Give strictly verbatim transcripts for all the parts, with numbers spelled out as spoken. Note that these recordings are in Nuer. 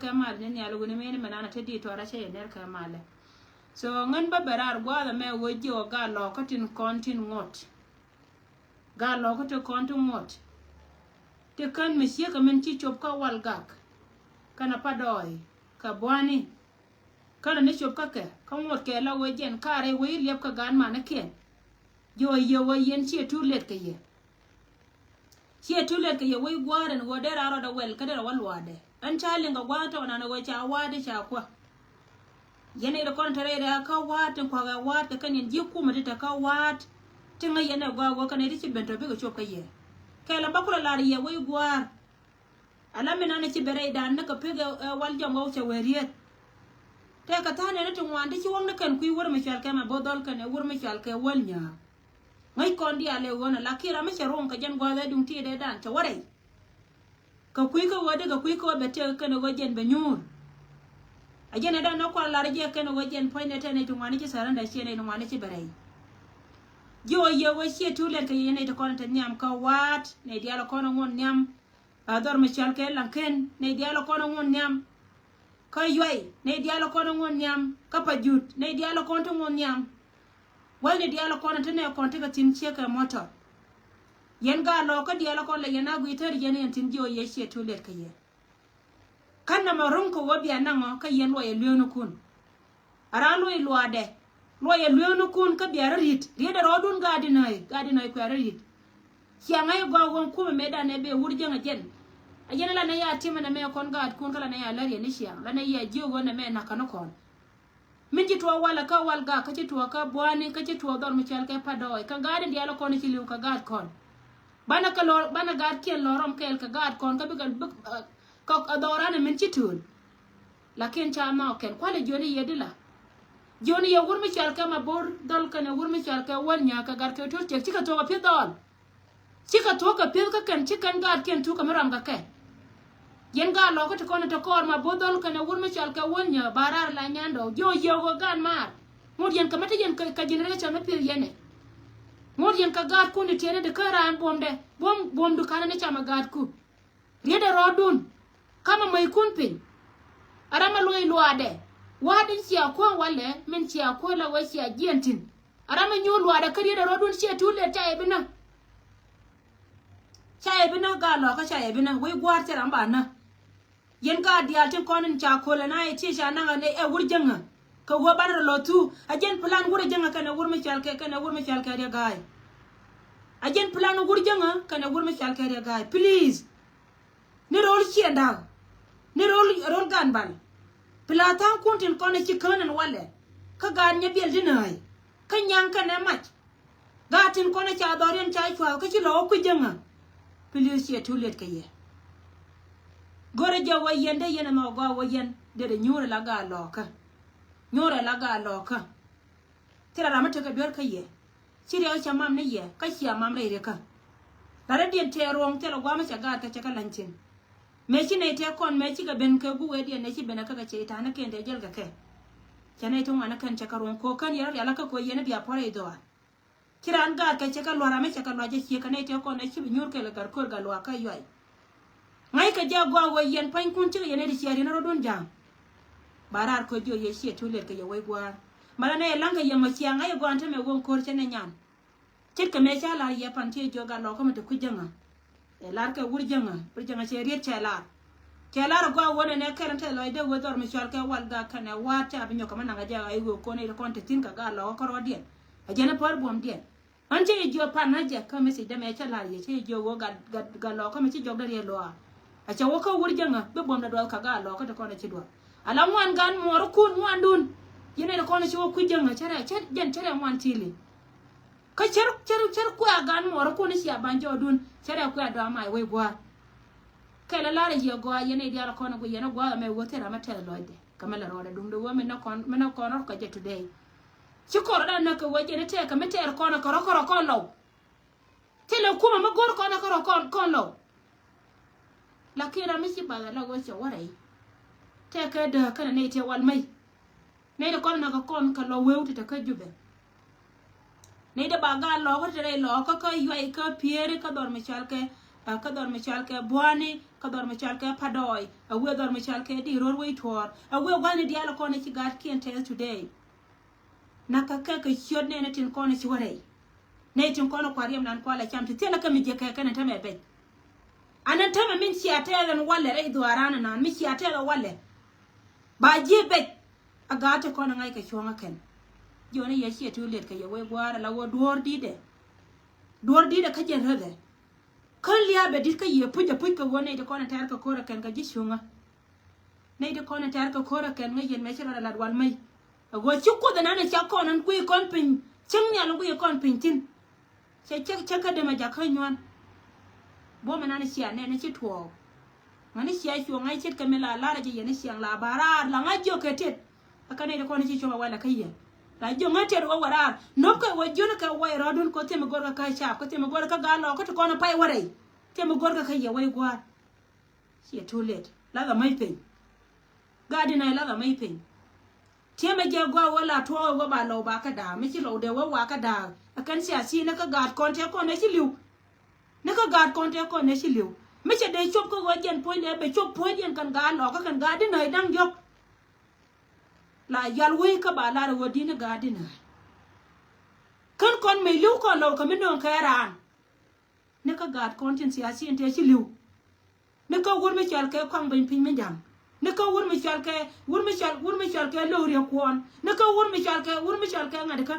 kɛ mal ni nhial wuni mini mɛ nana te di tɔra cɛ yɛ ner kɛ malɛ. So ŋän bä bɛ raar gua̱a̱th ɛmɛ wee jiɛ wä gaa lɔɔkä tin kɔn tin ŋot. Gaa lɔɔkä tin kɔn tin ŋot. Ti kän mi ciek kɛ min ci cop kä wal gak. Kɛnɛ pa dɔɔy kɛ buani. Känɛ ni cop kä kɛ kä ŋot kɛ la wee jɛn kaarɛ wee liɛp kä gaan manikiɛn. Jiɛ wä yɛ wä yɛn ciɛ too late kɛ yɛ. Ciɛ too late kɛ yɛ wec gua̱a̱r ɛn ɣöö dee raan rɔɔdɛ wɛl kä dee rɔ wä luaadɛ. Ɛn ca liŋ kɛ gua̱a̱r tɔɔnan ɣöö ca wa̱a̱t ca kua̱. Yɛn nɛy ti kɔn te rɛy rɛ̈ɛ̈ kä wa̱a̱t tin kua̱kɛ wa̱a̱t kɛ kɛn yɛn ji̱ kumɛ ti te kä wa̱a̱t. Ti ŋäc yɛn ɛ gɔaa ɣöö kɛ nɛy ti ci ben tɔ bikɛ cop kä yɛ. Kɛl ɛ bä kulɛ lar yɛ wec gua̱a̱r. Ala mi nan ci bɛ rɛydan ni kɛ pek ɛ wal jɔŋ wä cɛ wee riet. Tɛkɛ tha̱a̱n ɛn ti ŋuan ti ci wäŋ ni kɛn kui̱ wur mi cual kɛ ma bo̱th dhɔl kɛn ɛ wur mi cual kɛ wäl nyääk. Ŋäc kɔn diaal ɛ ɣöö nɛ la kiɛ ram mi cɛ ruɔ̱ŋ kɛ jɛn gua̱a̱th ɛ duŋ ti dee dan cɛ wä rɛy. Kɛ kui̱ kä ɣöö di kɛ kui̱ kä ɣöö bɛ tëëk kɛn ɛ ɣöö jɛn bɛ nyuur. A jɛn ɛ dan nɔ kual lar jɛ kɛn ɛ ɣöö jɛn puɔ̱ny nɛ tɛn ɛ ti ŋuan ni ci saranda ciɛ nɛ ti ŋuan ni ci bɛ rɛy. Ji̱ ɣöö yɛ ɣöö ciɛ too late kɛ yɛ nɛ ti kɔn ɛ te nhiam kä wa̱a̱t nɛ diaal ɛ kɔn ɛ ŋuɔ̱n nhiam. A dhɔr mi cɔal kɛ Laŋkɛn nɛy diaal ɛ kɔn ɛ ŋun nhiam. Kä Yuay nɛy diaal ɛ kɔn ɛ ŋun nhiam. Kä Pajut nɛy diaal ɛ kɔn ti ŋun nhiam. Wal ni diaal ɛ kɔn ɛ ti nɛ kɔn ti kɛ thi̱n ciek kɛ mɔtɔr. Yɛn gaat lɔɔkä diaal ɛ kɔn lɛ yɛn a guiy thäri yɛn yɛn thi̱n jiɔ yɛ ciɛ too late kɛ yɛ. Kä nɛmɛ ro̱ŋ kɛ wä bia naŋɔ kä yɛn luɔyɛ lueenikun. A raan luɔc luaadɛ. Luɔcɛ lueenikun kä bia rɔ ri̱t. Rietdɛ rɔɔdun gaat di nöi, gaat di nöi kuɛ rɔ ri̱t. Cia ŋa̱c gɔaa ɣöö kumɛ mëëdan ɛ bee wur jäŋ ɛ jɛn. Ɛ jɛn ɛ la nɛ ya timɛ nɛ mɛ kɔn gaatkun kä la nɛ ya lär yɛ ni ciaŋ la nɛ ya jiök ɣöö nɛ mɛ na̱k kä ni kɔn. Min ci tuɔɔk walɛ kä wal gak kä ci tuɔɔk kä buani kä ci tuɔɔk dhɔr mi cɔal kɛ Padɔɔy kä gaat in diaal kɔn ci li̱w kɛ gaat kɔn. Banɛ kɛ lɔr banɛ gaatkiɛn lɔr rɔm kɛɛl kɛ gaat kɔn kä bikɛ bik ɛ dhɔran ɛ min ci töl. Lakin ca nhɔk kɛn kualɛ jiɔni yɛ di la. Jiɔni yɛ wur mi cɔal kɛ ma bor dhɔl kɛnɛ wur mi cɔal kɛ wän nyääk kɛ gat kɛ tuɔt cɛk cikɛ thuɔk ɛ pi̱th dhɔl. Cikɛ thuɔk kɛ pi̱th kä kɛn ci kɛn gaatkiɛn thuk kɛ mi ram kɛ kɛ. Yɛn gaat lɔkä ti kɔn in te kɔɔr ma bo̱th dhɔl kɛnɛ wur mi cɔal kɛ wän nyääk ba raar la nyandɔ jiɔ yɛ wä gaat maar. Ŋot yɛn kɛ mi te yɛn kɛ generation mi pi̱th yɛn ɛ. Ŋot yɛn kɛ gaatkun ti tiɛni di kä raan buɔmdɛ buɔm buɔmdu kanɛ ni camɛ gaatku. Rietdɛ rɔɔdun. Kamɛ mäckun piny. A ram ɛ luɔc luaadɛ. Wa̱a̱ din cia kuäär walɛ min cia kuäär la wee cia jiɛn thi̱n. A ram ɛ nyuur luaadɛ kä rietdɛ rɔɔdun ciɛ too late ca yɛ bi näk. Ca yɛ bi näk gaat lɔkä ca yɛ bi näk wec gua̱a̱r cɛ ram ba näk. Yɛn gaat diaal tin kɔn in ca kolɛ na yɛ ti ca naŋ ɛ wur jäŋä. Kɛ wä banɛ rɔ lɔ thuu a jɛn plan wur a jäŋä kɛnɛ wur mi cɔal kɛ kɛnɛ wur mi cɔal kɛ riɛ ga̱a̱y. A jɛn plan wur jäŋä kɛnɛ wur mi cɔal kɛ riɛ ga̱a̱y please. Ni ro̱l ciɛ da̱k ni ro̱l ro̱l gan bal. Pla tha̱a̱ŋkun tin kɔn a ci kään ɛn walɛ kä gaat nyɛ biɛl di nääy. Kä nyaŋ kɛnɛ mac. Gaat tin kɔn a ca dhɔriɛn ca cua̱a̱k kä ci lɔk kä kui̱ jäŋä. Please ciɛ too late kɛ yɛ. Go̱rɛ jɛ wä yɛn dee yɛn ɛmɛ wä gɔaa wä yɛn dee dee nyuurɛ la gaat lɔɔkä. Nyuurɛ la gaat lɔɔkä. Thilɛ ram mi tekɛ duer kä yɛ. Ci riɛk cɛ mam ni yɛ kä cia mam rɛy riɛkä. Lat rɛ diɛn tɛɛr ruɔ̱ŋ thilɛ guamä cɛ gaat kä cɛ kä lany thi̱n. Mëë ci nɛy tɛk kɔn mëë cikɛ ben kɛ guwɛ diɛn nɛ ci ben kä kɛ cɛ i̱ ta̱a̱ ni kɛn dee jɛl kɛ kɛ. Cɛ nɛy ti ŋuan ni kɛn cɛ kä ruɔ̱ŋ ko̱ kän yɛ rɔ rial kä ko̱ yɛn i̱ bia puɔ̱r rɛy dhɔaar. Ci raan gaat kɛ cɛ kɛ lua̱r amɛ cɛ kɛ lua̱c jɛ ciek kɛ nɛy tëë kɔn ɛ ci bi nyuur kɛl ɛ gat köör gat luaak kä yuay. Ŋa̱ckɛ jɛ gɔaa wee yɛn pua̱nykun cikɛ yɛn ɛ ti ciɛ riɛn rɔ̱dun ja̱a̱ŋ. Ba raar köör jiök yɛ ciɛ too late kɛ yɛ wec gua̱a̱r. Malɛ nɛy ɛ la̱ŋkɛ yɛ mɔ ciaŋ ŋa̱ckɛ gɔaa ɛn tämɛ wee ŋ köör cɛ nɛ nyan. Ce̱tkɛ mëë ca la̱r yɛ pan ciɛ jiök gat lɔkä mi te kui̱ jäŋä. Ɛ lar kɛ wur jäŋä, wur jäŋä cɛ riet cɛ lar. Cɛ lar gɔaa wä nɛnɛ kɛl in te lɔcdɛ wee dhɔr mi cɔal kɛ wal gak kɛnɛ wa̱a̱t ca bi nyɔk kɛ mi naŋ a jɛ ɣa̱c wee ko̱n i̱ ti kɔn te thi̱n kɛ gat lɔkä kärɔɔdiɛn. A jɛn i̱ päär buɔ̱mdiɛn. Ɣän cä yɛ jiök pan ŋa̱cɛ kä message dämɛ cä la̱r yɛ cä yɛ jiök wee gat gat gat lɔkä mi ci jɔkdä riet lɔaa. A cɛ wä kä wur jäŋä bi buɔ̱mdɛ duɔth kɛ gat lɔkä ti kɔn a ci duɔth. A la ŋuan gan muɔɔrikun ŋuandun. Yɛn ɛ ti kɔn a ci wä kui̱ jäŋä cä rɛ cä jɛn cä rɛ ŋuan ti̱i̱li. Kä cär cär cär kuɛ a gan muɔɔrikun i̱ cia ba̱ny jɔɔdun cär ɛ kuɛ a dɔ̱a̱ mac wec gua̱a̱r. Kɛl ɛ lar ɛ yiëë gɔaa yɛn ɛ diaal ɛ kɔn ɛ guic yɛn ɛ gua̱a̱r ɛmɛ wä thil ram ɛ tɛth lɔcdɛ kɛ mɛ lɛ rɔɔdɛ duŋdɛ wä mi nä kɔn mi nä kɔn rɔ̱ kɛ jɛ today. Ci kɔr ɛ dan nä kɛ wä jɛn ɛ tɛɛk kɛ mi tɛɛr kɔn ɛ kɛ rɔ̱ kärɔ̱ kɔn lɔw. Thilɛ kumɛ mi go̱r kɔn ɛ kärɔ̱ kɔn kɔn lɔw. Lakin ram mi ci bath ɛ la wä cɛ wä rɛy. Tɛɛkɛ dääk kɛnɛ nɛy tëë wal mɛy. Nɛy ti kɔn nakä kɔn kɛ lɔ weu ti te kä Jubɛ. Nɛy ti ba gaa lɔɔkä ti te rɛy lɔɔkä kä yuay kä piëëri kä dhɔr mi cɔal kɛ kä dhɔr mi cɔal kɛ Buani, kä dhɔr mi cɔal kɛ Padɔɔy, a wee dhɔr mi cɔal kɛ Di Ror Wei Tuɔɔr, a wee gua̱thni diaal kɔn ci gaatkiɛn tɛth today. Nakä kɛ kɛ ciöt nɛɛni tin kɔn ci wä rɛy. Nɛy tin kɔn kua̱r yɛm nan kualɛ cam ti thilɛ kä mi jiɛ kɛ kɛn ɛn tämɛ bɛc. An ɛn tämɛ min cia tɛth ɛn walɛ rɛy dhuaaran ɛnan mi cia tɛth ɛ walɛ. Ba jiɛ bɛc. A gaat ti kɔn ɛ ŋa̱c kɛ cuɔ̱ŋä kɛn. Jiɔni yɛ ciɛ ti wä liɛt kɛ yɛ wee gua̱a̱r ala wä duɔ̱ɔ̱r di̱tdɛ. Duɔ̱ɔ̱r di̱tdɛ kä jɛ räthɛ. Kä lia̱a̱ bɛ di̱t kä yɛ puc a puc kɛ wä nɛy ti kɔn ɛ tɛ̈r kɛ ko̱r ɛ kɛn kɛ ji̱ cuŋä. Nɛy ti kɔn in tɛ̈r kɛ ko̱r ɛ kɛn ŋäc yɛn mɛ ci rɔɔdɛ lat wal mɛy. Ɛ ɣöö ci Kuoth ɛnan ɛ ca kɔn ɛn guiy kɔn piny. Cäŋ nhial in guiy kɔn piny thi̱n. Cɛ cɛ cɛ kä dämɛ jakä nyuan. Buɔ̱m ɛnan ɛ cia nɛn ɛ ci tuɔɔk. Ŋäni cia cuɔ ŋa̱c ce̱tkɛ mi la lar ɛ jɛ yɛn ɛ ciaŋ la ba raar la ŋa̱c jiök kɛ tet. Ɛ kä nɛy ti kɔn ɛ ci cuɔ̱ŋ ɛ wal ɛ kä yɛ. La jiök ŋäc tet wä wä raar. Nöpkɛ wä jiön kɛ wä ɛ rɔ̱dun kɔ thiɛm ɛ gör kɛ kä caap kä thiɛm ɛ gör kä gal lɔɔk kä ti kɔn ɛ pay wä rɛy. Thiɛm ɛ gör kɛ kä yɛ wä i̱ gua̱a̱r. Ciɛ too late. Lathɛ mäc piny. Gaat di nɛy lathɛ mäc piny. Tiɛmɛ jɛ gɔaa wä la tuɔɔk wä ba lɔw ba kä da̱a̱k. Mi ci lɔw dee wä wa kä da̱a̱k. Ɛ kɛn cia ci ni kä gaat kɔn tëë kɔn ɛ ci li̱w. Ni kä gaat kɔn tëë kɔn ɛ ci li̱w. Mi cɛ dee cop kä ɣöö jɛn puɔ̱nydɛ bɛ cop puɔ̱ny jɛn kɛn gaat lɔkä kɛn gaat di nɛy da̱ŋ diɔ̱k. La yal wec kä ba lar ɛ ɣöö di ni gaat di nɛy. Kän kɔn mëë li̱w kɔn lɔw kɛ mi nööŋ kɛ raan. Ni kä gaat kɔn tin siasin tëë ci li̱w. Ni kä wur mi cɔal kɛ kɔaŋ beny piny mi ja̱ŋ. Ni kä wur mi cɔal kɛ wur mi cɔal wur mi cɔal kɛ lo̱w riɛk kuɔn. Ni kä wur mi cɔal kɛ wur mi cɔal kɛ ŋa̱t kä.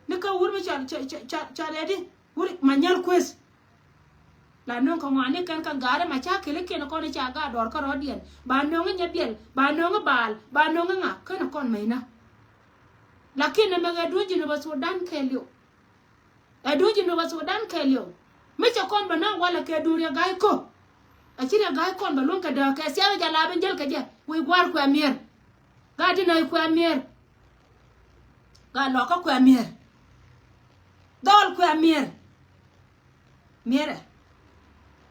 Ni kä wur mi cɔal cɔal cɔal cɔal ɛdi wur ma nyal kueth. La nöŋ kä ŋɔaani kɛn kä gaari ma ca keli kiɛn kɔn i̱ ca gaat dɔɔr kä rɔɔdiɛn ba nöŋ i̱ nyɛ biɛl ba nöŋ i̱ baal ba nöŋ i̱ ŋa kän kɔn mɛyna. Lakin ni mɛ ɣɛ duun ji̱ ni bä Sudan kɛɛliw. Ɛ duun ji̱ Nuba Sudan kɛɛliw. Mi cɛ kɔn bɛ naŋ walɛ kɛ duun Riɛk Ga̱a̱y ko̱. A ci Riɛk Ga̱a̱y kɔn bɛ luŋ kɛ dääk kɛ siath jɛ la ben jäl kɛ jɛ. Wi̱i̱ gua̱a̱r kuɛ mier. Gaat di nɛy kuɛ mier. Gaat lɔkä kuɛ mier. Dhɔl kuɛ mier. Mierɛ.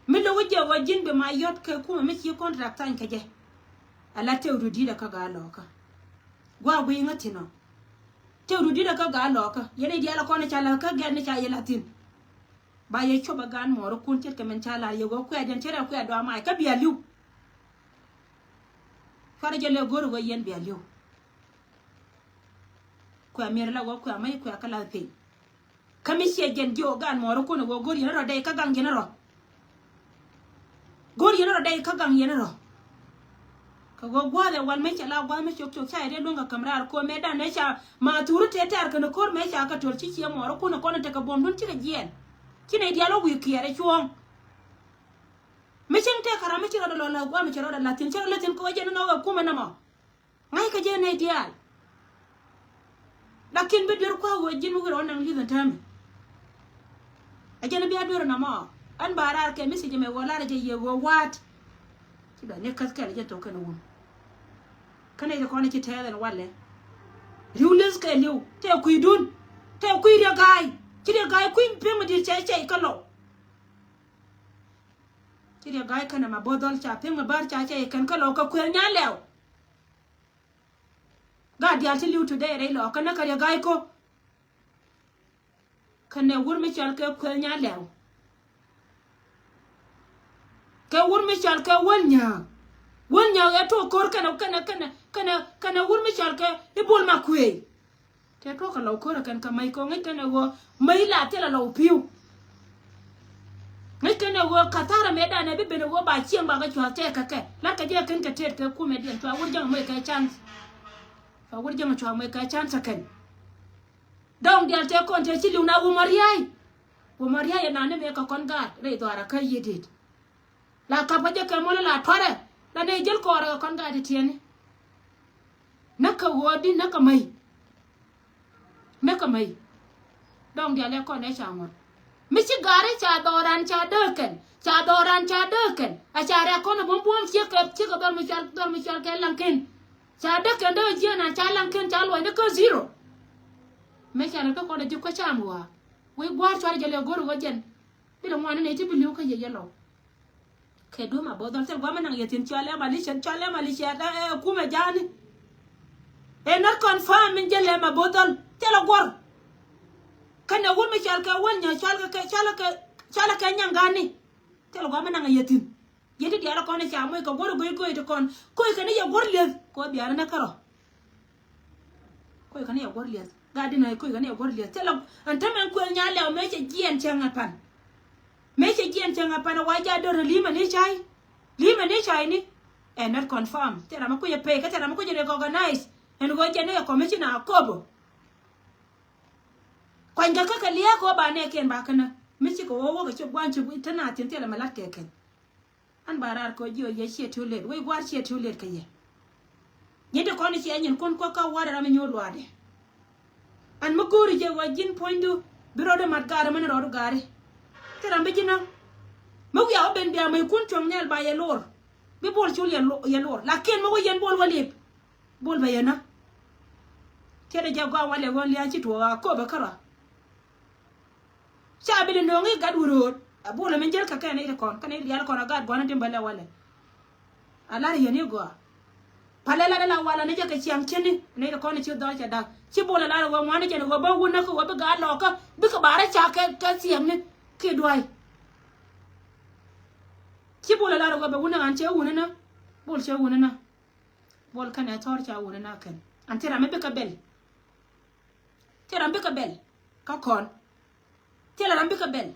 Mi lo̱k jiɛ ɣɔ̱ ji̱n bi ma yɔ̱t kɛ kumɛ mi ci contract tha̱ny kɛ jɛ. Ala tëëk du di̱t ɛ kä gaat lɔkä. Gua̱a̱ guiy ŋä thi̱n ɔ. Tëëk du di̱t ɛ kä gaat lɔkä. Yɛn i̱ diaal ɛ kɔn i̱ ca lɛ kä gɛ̈t ni ca yɛ la̱th thi̱n. Ba yɛ cop ɛ gaan muɔɔrikun ce̱tkɛ min ca la̱r yɛ ɣöö kuɛ jɛn ce̱t ɛ kuɛ dɔaam ay kä bia li̱w. Cuarɛ jɛ lɛ go̱r ɣöö yɛn bia li̱w. Kuɛ mier la ɣöö kuɛ mäc kuɛ kä la̱th piny. Kä mi ciɛ jɛn jiök gan muɔɔrikun ɛ ɣöö go̱r yɛn rɔ dɛy kä gaŋ yɛn rɔ. Go̱r yɛn rɔ dɛy kä gaŋ yɛn rɔ. Kɛ ɣöö gua̱a̱th ɛ wal mëë cɛ la gua̱a̱th mi cok cok ca yɛ dee luäŋ kɛ käm raar ko̱o̱m mëë dan mëë ca ma thuuri tëë tɛ̈r kɛn ko̱r mëë ca kɛ töl ci ciɛ muɔɔrikun ɛ kɔn in tekɛ buɔ̱mdun cikɛ jiɛɛn. Ci nɛy diaal wä wi̱i̱ kiɛɛr ɛ cuɔ̱ɔ̱ŋ. Mi cieŋ tëë kɛ ram mi ci rɔɔdɛ lɔ la gua̱a̱th mi cɛ rɔɔdɛ la̱th thi̱n cɛ rɔ la̱th thi̱n kɛ ɣöö jɛn in ɣɔw ɛ kumɛ nɔmɔ. Ŋa̱ckɛ jɛ nɛy diaal. Lakin bi duer kua̱r ɣöö ji̱n wä wi̱r ɣɔn naŋ li̱th ɛn täämɛ. Ɛ jɛn bia duer nɔmɔ. Ɛn ba raar kɛ message mɛ ɣöö lar jɛ yɛ ɣöö wa̱a̱t. Ci bɛ ni käth kɛl jɛ thok kɛn wun. Kä nɛy ti kɔn ci tɛɛth ɛn walɛ. Ri̱w li̱th kɛ li̱w tɛ kui̱dun. Tɛ kui̱ Riɛk Ga̱a̱y. Ci Riɛk Ga̱a̱y kui̱ pi̱em mi di̱t cɛ cɛy kä lɔw. Ci Riɛk Ga̱a̱y kɛnɛ ma bo̱th dhɔl ca pi̱em mi bär ca cɛy kɛn kä lɔw kɛ kuël nya lɛw. Gaat diaal ti li̱w today rɛy lɔɔkä näk kɛ Riɛk Ga̱a̱y ko̱. Kɛnɛ wur mi cɔal kɛ kuɛl nya lɛw. Kɛ wur mi cɔal kɛ wäl nyääk. Wäl nyääk ɛ tuɔk ko̱r kɛnɛ kɛnɛ kɛnɛ kɛnɛ kɛnɛ wur mi cɔal kɛ i̱ Bol Makuëëc. Tëë tuɔk kɛ lɔw ko̱r ɛ kɛn kɛ mäc ko̱ ŋäc kɛn ɛ ɣöö mäc la thilɛ lɔw pi̱w. Ŋäc kɛn ɛ ɣöö ka̱tharɛ mëëdan ɛ bi ben ɛ ɣöö ba cieŋ ba kɛ cua̱th tɛɛk kɛ kɛ la̱t kɛ jɛ kɛn kɛ tëët kɛ kumɛ diɛn cua wur jäŋ mäc kɛ chance. Cua wur jäŋ cua mäc kɛ chance ɛ kɛn. Dɔ̱ŋ diaal tëë kɔn tëë ci li̱w na wumɔ ria̱a̱y. Wumɔ ria̱a̱y ɛ nani mëë kɛ kɔn gaat rɛy dhɔaarä kä yiëë dit. La kapä jɛ kɛ mɔlä la tuarɛ la nɛy jäl kɔɔrɛ kɛ kɔn gaat ti tiɛni. Näk kɛ ɣöö di näk kɛ mäy. Näk kɛ mäy. Dɔ̱ŋ diaal ɛ kɔn ɛ ca ŋuɔ̱t. Mi ci gaari ca dhɔran ca dee kɛn ca dhɔran ca dee kɛn a ca rɛk kɔn ɛ buɔ̱m buɔ̱m ciek kɛ ciek kɛ dhɔr mi cual dhɔr mi cual kɛ laŋ kɛn. Ca dee kɛn dee jiɛn an ca laŋ kɛn ca luɔcni kä zero. Mëë ca rɛk kä kɔn ɛ ji̱ kä cam ɣɔaa. Wec gua̱a̱r cuarɛ jɛ lɛ go̱r ɣöö jɛn. Bi lɛ ŋuan ni nɛy ti bi li̱w kä yɛ yɛ lɔw. Kɛ duɔ̱m a bo̱th dhɔl thil gua̱a̱m mi naŋ yɛ thi̱n cɔal ɛmɛ li̱cɛ cɔal ɛmɛ li̱cɛ ɛ kumɛ ja̱a̱ni. Ɛ not confirm min jɛ lɛ ɛmɛ bo̱th dhɔl thil a guɔ̱r. Kɛnɛ wur mi cɔal kɛ wäl nyɛ cɔal kɛ cɔal kɛ cɔal kɛ nyaŋ ga̱a̱ni. Thilɛ gua̱a̱th mi naŋ a yɛ thi̱n. Yɛn ti diaal kɔn i̱ ca moc kɛ guɔ̱r i̱ go̱i̱ go̱i̱ ti kɔn. Ko̱i̱ kɛn i̱ yɛ guɔ̱r lieth kɛ ɣöö biaani nä kärɔ̱. Ko̱i̱ kɛn i̱ yɛ guɔ̱r lieth. Gat di nä ko̱i̱ kɛn i̱ yɛ guɔ̱r lieth. Thilɛ ɛn tämɛ kuël nya lɛw mëë cɛ jiɛɛn cäŋ a pan. Mëë cɛ jiɛn cɛ ŋa pan a wa ja dor li̱mɛ ni cay. Li̱mɛ ni cay ni. Ɛ not confirm. Thil ram mi kui̱ ɛ pay kä thil ram mi kui̱ jɛ recognize. Ɛn ɣöö jɛ ni ɛ commissioner a kobo. Kuany kɛ kä kɛ lia̱a̱ kɛ ɣöö ba nɛɛkiɛn ba känä. Mi cikɛ wä wä kɛ ci gua̱n ci te na thi̱n thilɛ mi la̱t kɛ kɛn. An ba raar kɛ ɣöö ji̱ ɣöö yɛ ciɛ too late. Wec gua̱a̱r ciɛ too late kɛ yɛ. Nyin ti kɔn i̱ ciɛ nyin kun kuäk kä wa̱rɛ ram i̱ nyuur luaadɛ. An mi go̱o̱ri jɛ ɣöö ji̱n puɔ̱nydu bi rɔɔdu mat gaari mɛn rɔɔdu gaari. Thil ram bi ji̱n ɣä mi wiaa wä ben bia mec kun cuɔ̱ŋ nhial ba yɛ lor. Bi bol cul yɛ lo- yɛ lor lakin mi wä yɛn bol wä lip. Bol bɛ yɛn ɣä. Tiɛt ɛ jɛ gɔaa walɛ ɣöö lia̱a̱ ci tuɔɔk a köpɛ kärɔa. Ca bi li nööŋ i̱ gat wä rööt a bolɛ min jäl kɛ kɛn i̱ ti kɔn kɛn i̱ rial kɔn a gat gua̱n i̱ ti bälɛ walɛ. A lar yɛn i̱ gɔaa. Palɛ lat ala walɛ ni jɛ kɛ ciaŋ cini ni ti kɔn i̱ ci dhɔl cɛ dak ci bolɛ lar ɣöö ŋuani cɛn ɣöö bä wun näk ɣöö bi gat lɔɔkä bikɛ ba rɔ cak kɛ kɛ thiɛŋni ki duay. Ci bolɛ lar ɣöö bɛ wun näk an cɛ wun inä bol cɛ wun inä. Bol kɛn ɛ thɔr ca wun inä kɛn an ti ram mi bikɛ bɛl. Thil ram bikɛ bɛl kä kɔn. Thil ram bikɛ bɛl.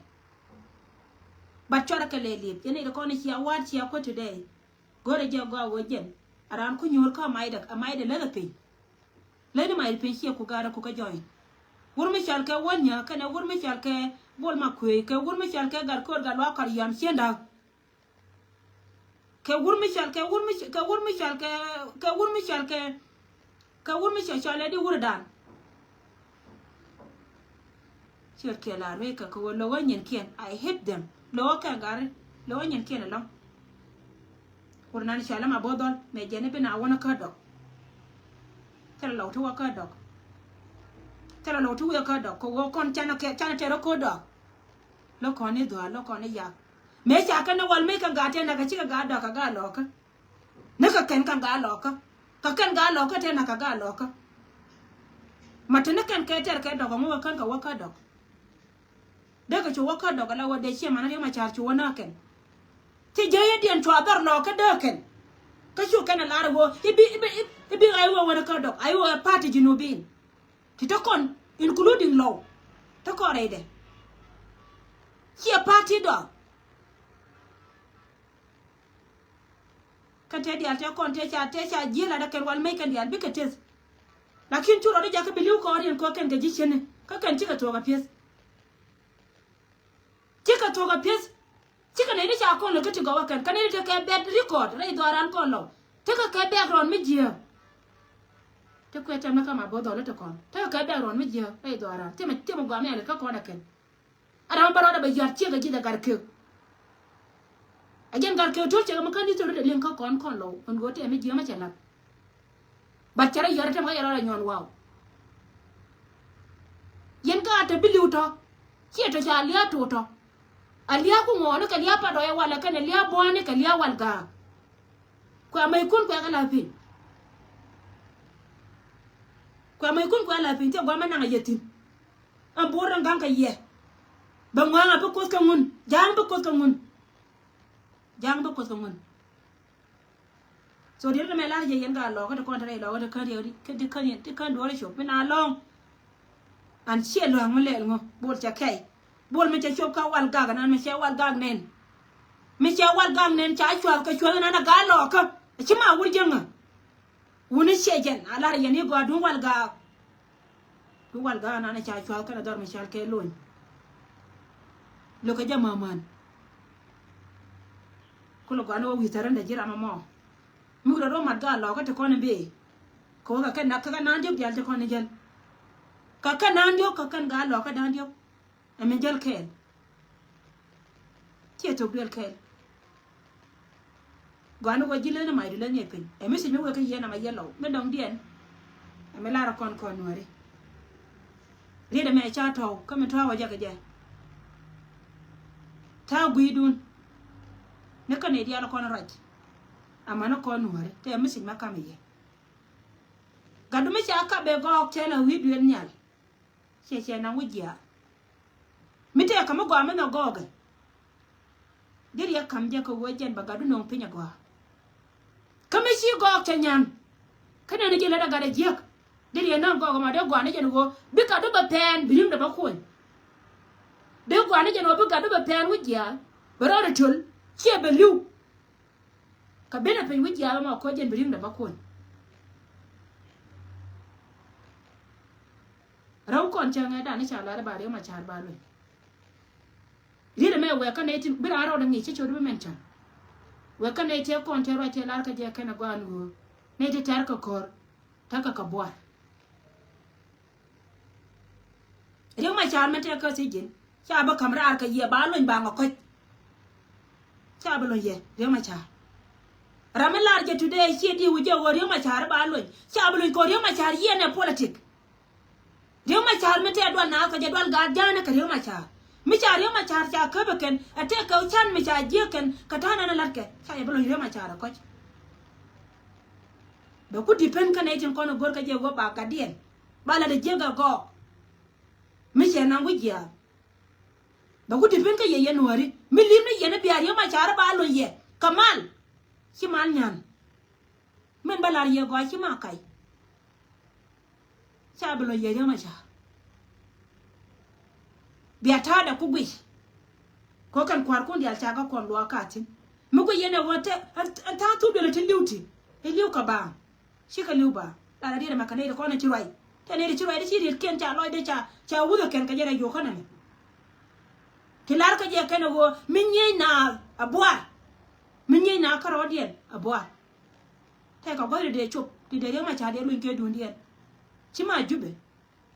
But cuarɛ kɛ lɛ liep yɛn i̱ kɔn i̱ cia wa̱a̱t cia kuäär today. Go̱rɛ jɛ gɔaa wee jɛn a raan ku nyuur kä a maydɛ a maydɛ läthɛ piny. Läthni maydɛ piny ciɛ ku gaarɛ ku kä join. Wur mi cɔal kɛ Wänyä kɛnɛ wur mi cɔal kɛ Bol Makuëëc kɛ wur mi cɔal kɛ Gatko̱o̱r Gatluak Kɔr Yɔam Ciëŋ Da̱k. Kɛ wur mi cɔal kɛ wur mi kɛ wur mi cɔal kɛ kɛ wur mi cɔal kɛ kɛ wur mi cɔal cɔal ɛ di wurdan. Ciöt kiɛ la ruec kɛ kɛ wä lo̱k ɣä nyinkiɛn. I hate them. Lo̱k ɣä kɛn gari lo̱k ɣä nyinkiɛn ɛlɔ̱ŋ. Wurdan cɔal ɛma bo̱o̱th dhɔl mɛ jɛn i̱ bi na wänä kä dɔk. Thilɛ lɔw ti wä kä dɔk. Thilɛ lɔw ti wä kä dɔk kɛ wä kɔn canɛ kɛ canɛ tɛr kä dɔk. Lo̱k kɔn i̱ dhuaar lo̱k kɔn i̱ yak. Mëë ca kɛn ni wal mëë kɛ gaat tɛn nɛ kɛ cikɛ gaat dɔk kɛ gaat lɔɔkä. Ni kɛ kɛn kɛ gaat lɔɔkä. Kɛ kɛn gaat lɔɔkä tɛn nɛ kɛ gaat lɔɔkä. Ma te ni kɛn kɛ tɛr kɛ dɔk ɛŋu kɛ kɛn kɛ wä kä dɔk. Dee kɛ cu wä kä dɔk ala wä dee ciɛ man a riɛm a ca̱r cu wä nä kɛn. Ti jiäyädiɛn cua dhɔr lɔɔkä dee kɛn. Kä cu kɛn a lar ɛ wä i̱ bi i̱ bi i̱ bi ɣa̱c wä wä ni kä dɔk a i̱ wä ɛ party Junubin. Ti te kɔn including lɔw te kɔn rɛydɛ. Ciɛ party dɔk. Kä te diaal te kɔn te ca te ca jiel a dee kɛn wal mec kɛn diaal bikɛ teth. Lakin cu rɔɔdɛ jakä bi li̱w kɔɔriɛn kɔ kɛn kɛ ji̱ cieni kä kɛn cikɛ thuɔk a pieth. Cikɛ thuɔk a pieth. Cikɛ nɛy ni ca kɔn lɛ kä ti gɔwä kɛn kä nɛy ni tekɛ bɛt record rɛy dhɔaran kɔn lɔ. Tekɛ kɛ background mi jiääk. Te kuɛ tɛm ni kä ma bo̱o̱th dhɔl i̱ te kɔn tekɛ kɛ background mi jiääk rɛy dhɔaran. Tiɛmɛ tiɛmɛ guam yali kä kɔn ɛ kɛn. A ram bä rɔɔdɛ bɛ yɔ̱a̱t ciek a ji̱th a gat kek. A jɛn gat kek to̱l ciek a mi kä ni thil rɔɔdɛ liŋ kä kɔn kɔn lɔw. Ɛn ɣöö tɛm mi jiääk mi cɛ la̱t. Bat cɛ rɔ yɔ̱a̱t a tɛm kä yɛ rɔɔdɛ nyuɔn waw. Yɛn kä a te bi li̱w tɔ ciɛ tɔ ca lia̱a̱ to̱ tɔ. A lia̱a̱ ku ŋɔɔni kɛ lia̱a̱ pat dɔɔyɛ walɛ kɛnɛ lia̱a̱ bua̱a̱ni kɛ lia̱a̱ wal gaak. Kuɛ mɛy kun kuɛ kɛ la̱th piny. Kuɛ mɛy kun kuɛ la̱th piny thil guamɛ naŋ a yɛ thi̱n. Ɛn bo̱o̱r in ga̱ŋ kɛ yɛ. Bɛ ŋɔaŋ a bi kuoth kɛ ŋun ja̱a̱ŋ bi kuoth kɛ ŋun. Ja̱a̱ŋ bi kuoth kɛ ŋun. So diet ni mɛ lar jɛ yɛn ka lɔɔkä ti kɔn te rɛy lɔɔkä ti kän riɛk ti kän duɔ̱ɔ̱r cop mi na lɔ̱ŋ. An ciɛ lua̱a̱ŋ mi lɛl ŋɔ bol cɛ kɛy. Bol mi cɛ cop kä wal gak nan mi cɛ wal gak nɛn. Mi cɛ wal gak nɛn ca cuath kɛ cuath nan a gaa lɔɔkä. Ci ma wur jäŋä. Wuni ciɛ jɛn a lar yɛn i̱ gɔaa duŋ wal gaak. Duŋ wal gaak nan ca cuath kɛnɛ dhɔr mi cal kɛ lony. Lo̱kɛ jɛ mämän. Kulɛ gɔaa ni wä wi̱i̱ thärändɛ ji̱ ram ɛmɔ. Mi wurɛ rɔ mat gaak lɔɔkä ti kɔn i̱ bëë. Kɛ wä kɛ kɛn nak kɛ kɛn naan diɔ̱k diaal ti kɔn i̱ jäl. Kɛ kɛn naan diɔ̱k kɛ kɛn gaak lɔɔkä naan diɔ̱k. Ɛmɛ jäl kɛɛl. Ciɛ thok duel kɛɛl. Gɔaa ni wä ji̱ leni mac du leni ɛ piny ɛ mi thiec mi wek kä yɛn ɛmɛ yɛ lɔw mi dɔŋdiɛn. Ɛmɛ lar ɛ kɔn kɔn nuääri. Riet ɛmɛ ca tɔw kä mi tɔ̱a̱ wä jɛ kɛ jɛ. Ta̱a̱ gui̱dun. Ni kä nɛy diaal kɔn ruac. Amäni kɔn nuääri te ɛ mi thiec ma kamɛ yɛ. Gatdu mi ca kap bɛ gɔɔk cɛ la wi̱i̱ duel nhial. Ciɛ ciɛ naŋ wi̱c jiaath. Mi tëëkä mi gɔaa mi nhɔk gɔɔkɛ. Deri yɛ ka̱m jɛ kɛ ɣöö jɛn bɛ gatdu nöŋ piny a gɔaa. Kä mi ci gɔɔk cɛ nyan. Kä nɛn ji̱ lät a gat a jiäk. Deri yɛ na̱ŋ gɔɔk ɛmɔ dee gɔaa ni jɛn ɣöö bi gatdu bɛ pɛn bi ri̱ŋdɛ bä kuɔny. Dee gɔaa ni jɛn ɣöö bi gatdu bɛ pɛn wi̱c jiaath bɛ rɔɔdɛ töl ciɛ bɛ li̱w. Kɛ ben a piny wi̱c jiaath ɛmɔ koc jɛn bi ri̱ŋdɛ bä kuɔny. Rɛw kɔn cäŋɛ dan i̱ ca lar i̱ ba Riek Machar ba luny. Riet ɛmɛ wɛɛkä nɛy tin bi raan rɔɔdɛ ŋi̱i̱c ci cot bi mɛn cäŋ. Wɛɛkä nɛy tëë kɔn tëë ruac tëë lar kä jɛ kɛn ɛ gɔaa ni ɣöö nɛy ti tɛ̈r kɛ ko̱r tɛ̈r kɛ kɛ buar. Riek Machar mɛn tëë kä thiec ji̱n ca bi ka̱m raar kɛ yɛ ba luny ba ŋɔ kɔc. Ca bi luny yɛ Riek Machar. Ram mi lar jɛ today ciɛ di wi̱c jɛ ɣöö Riek Machar ba luny ca bi luny kɛ ɣöö Riek Machar yiɛn ɛ politik. Riek Machar mi tɛɛ dual naath kɛ jɛ dual gaat ja̱a̱nä kɛ Riek Machar. Mi ca Riek Machar ca käp ɛ kɛn ɛ tɛk kɛ can mi ca jiäk kɛn kɛ ta̱a̱ nɛn ɛ la̱tkɛ ca yɛ bi luny Riek Machar ɛ kɔc. Bɛ ku depend kä nɛy tin kɔn ɛ go̱r kɛ jɛ ɣöö ba gatdiɛn ba la̱t ɛ jiäk ɛ gɔɔk. Mi cɛ naŋ wi̱c jiaath. Bɛ ku depend kä yɛ yɛn wäri mi li̱p ni yɛn i̱ bia Riek Machar i̱ ba luny yɛ kɛ mal. Ci mal nyan. Min bä lar yɛ gɔaa ci ma kac. Ca bi lɔ yɛ Riek Machar. Bia ta̱a̱dɛ ku guic. Kɔ kɛn kua̱rkun diaal ca kä kɔn luaak ka thi̱n. Mi guic yɛn ɛ ɣöö te ɛn ta̱a̱ thuk duël ɛ te li̱w ti i̱ li̱w kɛ baaŋ. Cikɛ li̱w baaŋ lar ɛ riet ɛmɛ kɛ nɛy ti kɔn ɛ ci ruac. Te nɛy ti ci ruac ti ci rietkiɛn ca lɔcdɛ ca ca wuthɛ kɛn kɛ jɛ rɛy juɔkä nɛmɛ. Ti lar kä jɛ kɛn ɛ ɣöö mi nyiec naath ɛ buar. Mi nyiec naath kärɔɔdiɛn ɛ buar. Tɛkɛ gua̱cdɛ dee cop ti dee Riek Machar dee luny kɛ duundiɛn. Ci ma Jubɛ.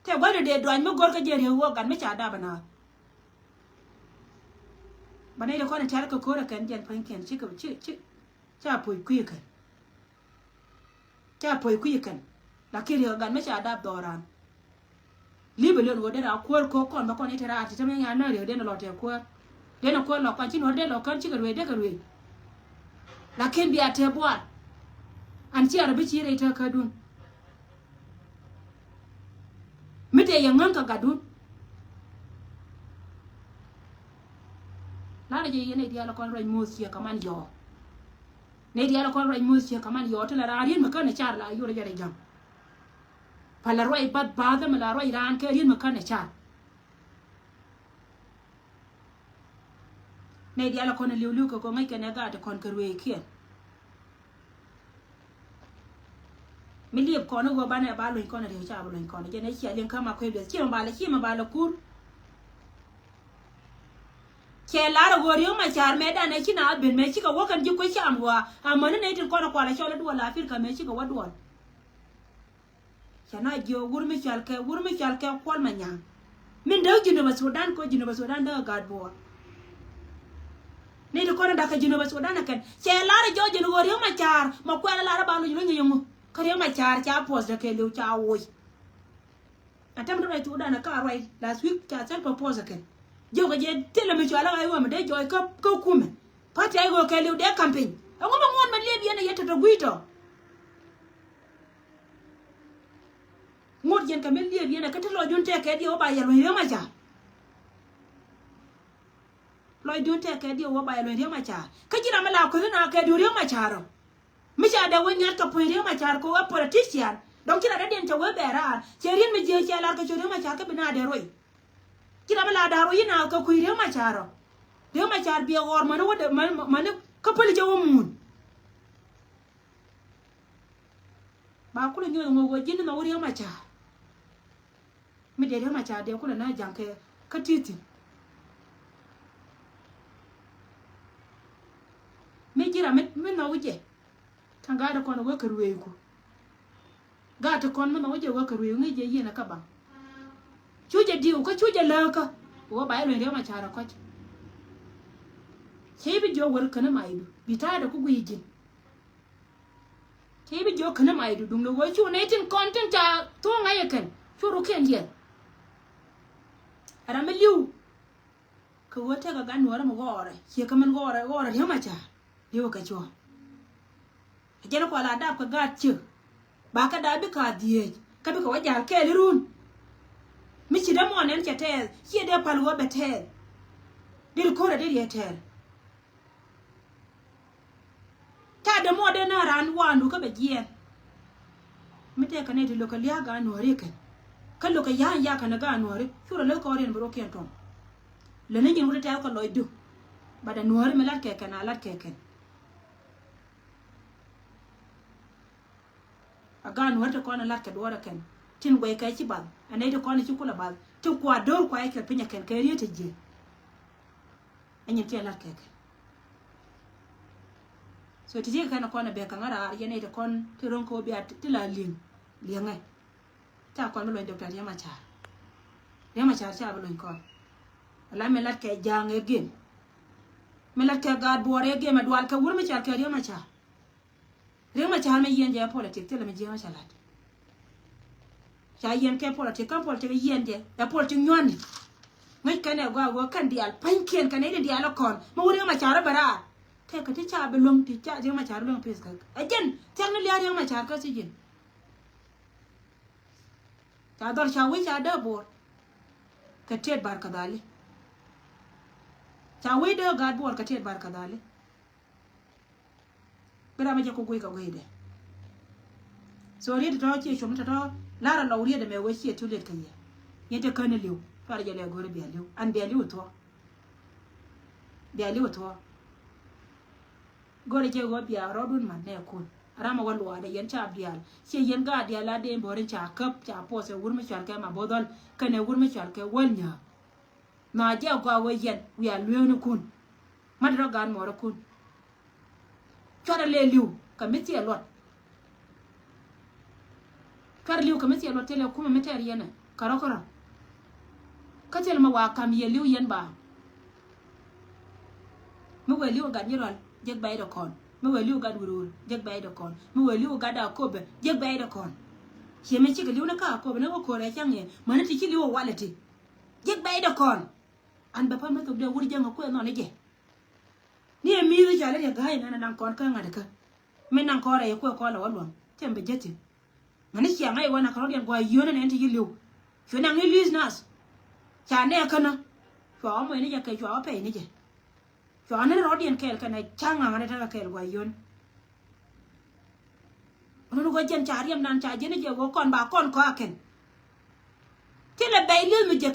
Tɛkɛ gua̱cdɛ dee duany mi gör kä jɛ Riek wä gat mi ca dap ɛ naath. Bä nɛy ti kɔn ɛ tɛ̈r kɛ ko̱r ɛ kɛn jɛn pua̱nykiɛn cikɛ ci ci ca puɔ̱c kui̱ ɛ kɛn. Ca puɔ̱c kui̱ ɛ kɛn. Lakin Riek ɛ gat mi ca dap dhɔran. Li̱pɛ lön ɣöö derɛ a kuäär ko̱o̱k kɔn bä kɔn i̱ te raar ti te mi ŋa̱n näk Riek den a lɔ te kuäär. Den a kuäär lɔ kɔn ci nuɔ̱r den lɔ kän cikɛ ruëëc dekɛ ruëëc. Lakin bia te buar. An ciɛɛr bi ci rɛy te kädun. Mi te yɛ ŋäŋ kɛ gatdun. La̱rä jɛ yɛn nɛy diaal kɔn ruac muth ciɛ kɛ man yɔɔ. Nɛy diaal kɔn ruac muth ciɛ kɛ man yɔɔ ti la raan riet mi kän ɛ car la yorɛ jɛ rɛ ja̱ŋ. Pal la ruac bath bath mi la ruac raan kɛ riet mi kän ɛ car. Nɛy diaal kɔn ɛ li̱w li̱w kɛ kɔ ŋäc kɛn ɛ gaat kɔn kɛ ruëëkiɛn. Mi liep kɔn i̱ ɣöö banɛ ba luny kɔn ɛ riek ca bi luny kɔn ɛ jɛn ɛ cia liŋ kä ma kuëë biɛth ci ma ba lɛ ci ma ba lɛ kur. Cɛ lar ɛ ɣöö Riek Machar mɛ danɛ ci na ben mɛ cikɛ wä kɛn ji̱ kuec cam ɣɔaa amäni nɛy tin kɔn ɛ kual ɛ cɔl ɛ duɔl la Africa mɛ cikɛ wä duɔl. Ca na jiök wur mi cɔal kɛ wur mi cɔal kɛ Kuɔl Manyaŋ. Min däk Jinubä Sudan kɔ Jinubä Sudan däk ɛ gaat buɔɔr. Ni ti kɔn ɛ da̱k kɛ Jinubä Sudan ɛ kɛn cɛ lar ɛ jɔɔc jɛn ɣöö Riek Machar ma kuɛl ɛ lar ɛ ba luny luny kɛ yɛŋu kä Riek Machar ca puɔth däk kɛ liw ca woc. A tɛm ti ruac thukdan a ka ruac last week ca thil propose kɛn. Jiök a jɛ thilɛ mi cua la ɣa̱c ɣöö mi dee jɔɔc kä kä kumɛ. Party a ɣöö kɛɛliw dee campaign. Ɛŋu mi ŋuɔ̱t mi liep yɛn a yɛ tɔ̱tɔ̱ gui̱i̱ tɔ. Ŋuɔ̱t yɛn kɛ mi liep yɛn a kä ti lɔcdun tɛk kɛ diɛ wä ba yɛ luɔ̱ny Riek Machar. Lɔcdun tɛk kɛ diɛ wä ba yɛ luɔ̱ny Riek Machar. Kä ji̱ ram mi la kueth na kɛ diu Riek Machar ɔ. Mi ca dee wä nyuat kɛ puɔ̱ny Riek Machar kɛ wee politician. Dɔ̱ŋ ci lat dee diɛn cɛ wee bɛ raar. Cɛ riet mi jiääk cɛ lar kɛ cɛ Riek Machar kä bi na dee ruɔ̱y. Ci lat mi la da̱a̱r wä yi na kɛ kui̱ Riek Machar ɔ. Riek Machar biɛ ɣɔr mäni wä dee mäni kä päli cɛ wä muun. Ba kulɛ nyuɔth ŋuɔk wä ji̱n ni nhɔk wä Riek Machar. Mi dee Riek Machar dee kulɛ na ja̱ŋ kɛ kä ti̱ti̱. Mi ji̱ ram mi nhɔk jɛ. Ta̱ŋ gaat ti kɔn wee kɛ ruëëku. Gaat ti kɔn mi nhɔk jɛ wee kɛ ruëëku ŋi̱i̱c jɛ yieen ɛ kä baŋ. Cu jɛ diw kä cu jɛ lääkä. Wä ba jɛ luny Riek Machar ɛ kɔc. Cɛ i̱ bi jiök wër käni maydu bi ta̱a̱dɛ ku guiy ji̱n. Cɛ i̱ bi jiök käni maydu duŋdɛ wee cu nɛy tin kɔn tin ca thuɔ̱ɔ̱ŋ ŋa̱c ɛ kɛn cu rukɛn diɛn. Ram mi li̱w. Kɛ ɣöö tekɛ gat nuɔ̱ɔ̱rä mi ɣɔɔrɛ ciɛ kɛ min ɣɔɔrɛ ɣɔɔrɛ Riek Machar. Li̱w kɛ cuɔ̱ɔ̱ŋ. A jɛn kual a dap kɛ gaat ciek. Ba kɛ dap bikɛ a dhieec kä bikɛ wä jal kɛɛl irun. Mi ci dee muɔn nɛn cɛ tɛɛth ciɛ dee pal ɣöö bɛ tɛɛth. Deri ko̱rɛ deri ɛ tɛɛl. Ca dämuɔdɛ na raan waandu kä bɛ jiɛɛn. Mi tɛkɛ nɛy ti lo̱kɛ lia̱a̱ gaat nuääri kɛn. Kä lo̱kɛ ya̱a̱n yakɛ ni gaat nuääri. Curɛ lät kɔɔriɛn bi ro̱kiɛn tuɔ̱m. Lät ni nyin wut tɛth kɛ lɔcdu. Bat ɛ nuääri mi latkɛ kɛn a latkɛ kɛn. A gaat nuääri ti kɔn a latkɛ duɔɔrɛ kɛn. Tin guɛy kɛ ci bath. Ɛ nɛy ti kɔn a ci kulɛ bath. Tin kua do̱r kua i̱ cuɛt piny ɛ kɛn kɛ riet ti jiɛ. Ɛ nyin ti a latkɛ kɛn. So ti ti kɛn kɔn a bɛ kaŋa raar yɛn ɛ ti kɔn ti ro̱ŋ kɛ wä bia ti la liŋ. Liɛŋɛ. Ca kɔn bi luɔny Doctor Riek Machar. Riek Machar ca bi luɔny kɔn. Ala mi latkɛ ja̱a̱ŋ ɛ gem. Mi latkɛ gaat buɔɔr ɛ gem ɛ dual kɛ wur mi cal kɛ Riek Machar. Riek Machar mi yiɛn jɛ ɛ politik thilɛ mi jiɛn ɛ ca lat. Ca yiɛn kɛ politik, kä politik yiɛn jɛ ɛ politik nyuani. Ŋäc kɛn ɛ gɔaa wä kɛn diaal pa̱nykiɛn kɛn ɛ di diaal ɛ kɔn mi wä Riek Machar ɛ bɛ raar. Tɛkɛ ti ca bi luäŋ ti ca Riek Machar luäŋ pith kä ɛ jɛn thiak ni lia̱a̱ Riek Machar kä thi̱ji̱n. Ca dhɔr ca wi̱c ca dee bo̱o̱r kɛ tiet bar kɛ dhali. Ca wi̱c dee gaat bo̱o̱r kɛ tiet bar kɛ dhali. Bi ram mi jɛ ku guic kɛ guic dɛ. So riet tɔ̱ ciɛ com tɔ̱ tɔ̱ lar a lɔw riet ɛmɛ wee ciɛ too late kɛ yɛ. Yɛn te kän li̱w cuarɛ jɛ lɛ go̱ri bia li̱w an bia li̱w thuɔ̱k. Bia li̱w thuɔ̱k. Go̱ri jɛ ɣöö bia rɔɔdun mat nɛ kun. Ram a wä luaadɛ yɛn ca bial ciɛ yɛn gaat diaal a dee bo̱ri ca käp ca puɔth ɛ wur mi cual kɛ ma bo̱dhɔl kɛn ɛ wur mi cual kɛ wäl nyääk. Na jɛ gɔaa wee yɛn wiaa lueeknikun. Mat rɔ gaat muɔɔrikun. Cuarɛ lɛ li̱w kɛ mi thiɛ luɔt. Cuarɛ li̱w kɛ mi thiɛ luɔt thilɛ kumɛ mi tɛɛr yɛn ɛ kärɔ kärɔ. Kä thilɛ mi waa kam yɛ li̱w yɛn ba. Mi wee li̱w gat nyirɔl jek bɛy dɛ kɔn. Mi wee li̱w gat wurwur jek bɛy dɛ kɔn. Mi wee li̱w gat a kopɛ jek bɛy dɛ kɔn. Ciɛ mi cikɛ li̱w ni ka a kopɛ ni wä ko̱rɛ cäŋ yɛ mäni ti ci li̱w a walɛ ti. Jek bɛy dɛ kɔn. An bɛ pam mi thok dee wur jäŋ a kuɛ nhɔn i̱ jɛ. Ni ɛ mi̱i̱th i̱ ca lɛ riɛ ga̱a̱c nɛn ɛ naŋ kɔn kä ŋa̱t kä. Mi naŋ kɔn rɛy ɛ kuɛ kɔn lɛ wä luɔ̱ŋ cɛ mi bɛ jeth thi̱n. Ŋa̱ni ciaŋ ɛ i̱ wä naŋ kɛ rɔ̱diɛn gua̱a̱c yio̱n ɛn ɛn ti yi li̱w. Cuɛ naŋ ni li̱i̱th nath. Ca nɛɛ känä. Cua wä mɔc ni jɛ kɛ cua wä pɛy ni jɛ. Cua ni rɔ̱diɛn kɛɛl kɛn ɛ ca̱ŋ ŋa̱ŋ rɛ tekɛ kɛɛl gua̱a̱c yio̱n. Run gɔ̱ jɛn ca riɛmdan ca jiɛn jɛ wä kɔn ba kɔn kɔakɛn. Thilɛ bɛy li̱eth mi jɛ